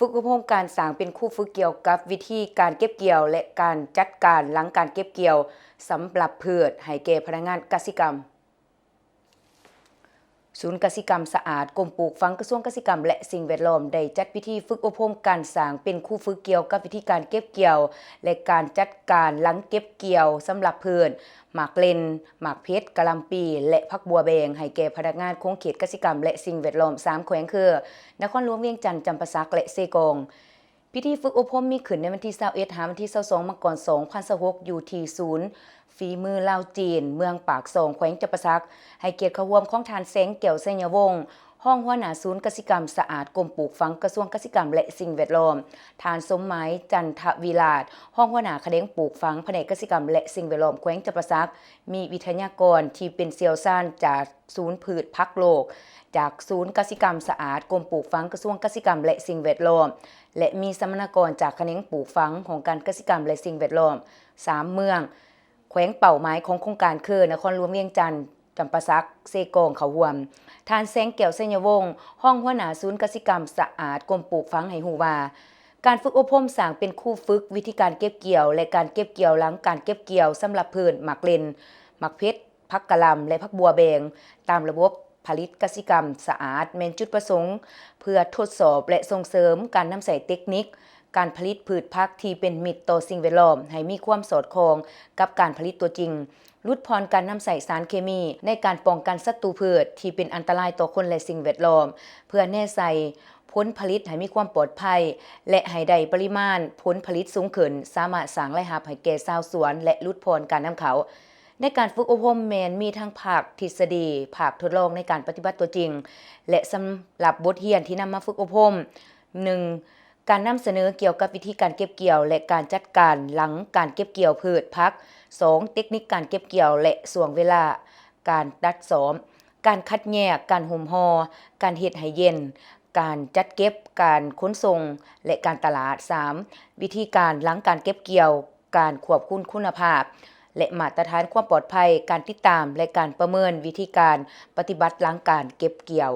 ຝຶກອົບຮົມການສ້າງເປັນຄູຝຶກກ່ຽວກັບວິທີການເກັບກ່ຽວ ແລະ ການຈັດການຫຼັງການເກັບກ່ຽວສຳລັບພືດໃຫ້ແກ່ພະນັກງານກະສິກຳ. ສູນກະສິກຳສະອາດ ກົມປູກຝັງ ກະຊວງກະສິກຳ ແລະ ສິ່ງແວດລ້ອມ ໄດ້ຈັດພິທີຝຶກອົບຮົມການສ້າງເປັນຄູຝຶກກ່ຽວກັບວິທີການເກັບກ່ຽວ ແລະ ການຈັດການຫຼັງເກັບກ່ຽວສຳລັບພືດ ໝາກເລັ່ນ, ໝາກເຜັດ, ກະຫຼ່ຳປີ ແລະ ຜັກບົວແບງ ໃຫ້ແກ່ພະນັກງານຂົງເຂດກະສິກຳ ແລະ ສິ່ງແວດລ້ອມ ສາມແຂວງຄື ນະຄອນຫຼວງວຽງຈັນ, ຈຳປາສັກ ແລະ ເຊກອງ. ພິທີຝຶກອົບຮົມມີຂຶ້ນໃນວັນທີຊາວເອັດ ຫາວັນທີຊາວສອງ ມັງກອນ ສອງພັນຊາວຫົກ ຢູ່ທີ່ສູນຝີມືລາວ-ຈີນ ເມືອງປາກຊ່ອງ ແຂວງຈຳປາສັກ, ໃຫ້ກຽດເຂົ້າຮ່ວມຂອງທ່ານ ແສງແກ້ວ ໄຊຍະວົງ ຮອງຫົວໜ້າສູນກະສິກຳສະອາດ ກົມປູກຝັງ ກະຊວງກະສິກຳ ແລະ ສິ່ງແວດລ້ອມ, ທ່ານ ສົມໝາຍ ຈັນທະວິລາດ ຮອງຫົວໜ້າຂະແໜງປູກຝັງ ພະແນກກະສິກຳ ແລະ ສິ່ງແວດລ້ອມ ແຂວງຈຳປາສັກ, ມີວິທະຍາກອນທີ່ເປັນຊ່ຽວຊານຈາກສູນພືດຜັກໂລກ, ຈາກສູນກະສິກຳສະອາດ ກົມປູກຝັງ ກະຊວງກະສິກຳ ແລະ ສິ່ງແວດລ້ອມ ແລະ ມີສຳມະນາກອນຈາກຂະແໜງປູກຝັງ ຫ້ອງການກະສິກຳ ແລະ ສິ່ງແວດລ້ອມ ສາມເມືອງ ແຂວງເປົ້າໝາຍຂອງໂຄງການຄື ນະຄອນຫຼວງວຽງຈັນ, ຈຳປາສັກ, ເຊກອງ ເຂົ້າຮ່ວມ. ທ່ານ ແສງແກ້ວ ໄຊຍະວົງ ຮອງຫົວໜ້າສູນກະສິກຳສະອາດ ກົມປູກຝັງ ໃຫ້ຮູ້ວ່າ ການຝຶກອົບຮົມສ້າງເປັນຄູຝຶກວິທີການເກັບກ່ຽວ ແລະ ການເກັບກ່ຽວຫຼັງການເກັບກ່ຽວສຳລັບພືດໝາກເລັ່ນ, ໝາກເຜັດ, ຜັກກະຫຼ່ຳ ແລະ ຜັກບົວແບງ ຕາມລະບົບຜະລິດກະສິກຳສະອາດ ແມ່ນຈຸດປະສົງເພື່ອທົດສອບ ແລະ ສົ່ງເສີມການນຳໃຊ້ເຕັກນິກການຜະລິດພືດຜັກທີ່ເປັນມິດຕໍ່ສິ່ງແວດລ້ອມ ໃຫ້ມີຄວາມສອດຄ່ອງກັບການຜະລິດຕົວຈິງ, ຫຼຸດຜ່ອນການນຳໃຊ້ສານເຄມີໃນການປ້ອງກັນສັດຕູພືດທີ່ເປັນອັນຕະລາຍຕໍ່ຄົນ ແລະ ສິ່ງແວດລ້ອມ, ເພື່ອແນໃສ່ຜົນຜະລິດໃຫ້ມີຄວາມປອດໄພ ແລະ ໃຫ້ໄດ້ປະລິມານຜົນຜະລິດສູງຂຶ້ນ, ສາມາດສ້າງລາຍຮັບໃຫ້ແກ່ຊາວສວນ ແລະ ຫຼຸດຜ່ອນການນຳເຂົ້າ. ໃນການຝຶກອົບຮົມແມ່ນມີທັງພາກທິດສະດີ, ພາກທົດລອງໃນການປະຕິບັດຕົວຈິງ ແລະ ສຳລັບບົດຮຽນທີ່ນຳມາຝຶກອົບຮົມ, ໜຶ່ງ ການນຳສະເໜີກ່ຽວກັບວິທີການເກັບກ່ຽວ ແລະ ການຈັດການຫຼັງການເກັບກ່ຽວພືດຜັກ, ສອງ ເຕັກນິກການເກັບກ່ຽວ ແລະ ຊ່ວງເວລາການຕັດຊ້ອມ, ການຄັດແຍກ, ການຫຸ້ມຫໍ່, ການເຮັດໃຫ້ເຢັນ, ການຈັດເກັບ, ການຂົນສົ່ງ ແລະ ການຕະຫຼາດ, ສາມ ວິທີການຫຼັງການເກັບກ່ຽວ, ການຄວບຄຸມຄຸນນະພາບ ແລະ ມາດຕະຖານຄວາມປອດໄພ, ການຕິດຕາມ ແລະ ການປະເມີນວິທີການປະຕິບັດຫຼັງການເກັບກ່ຽວ.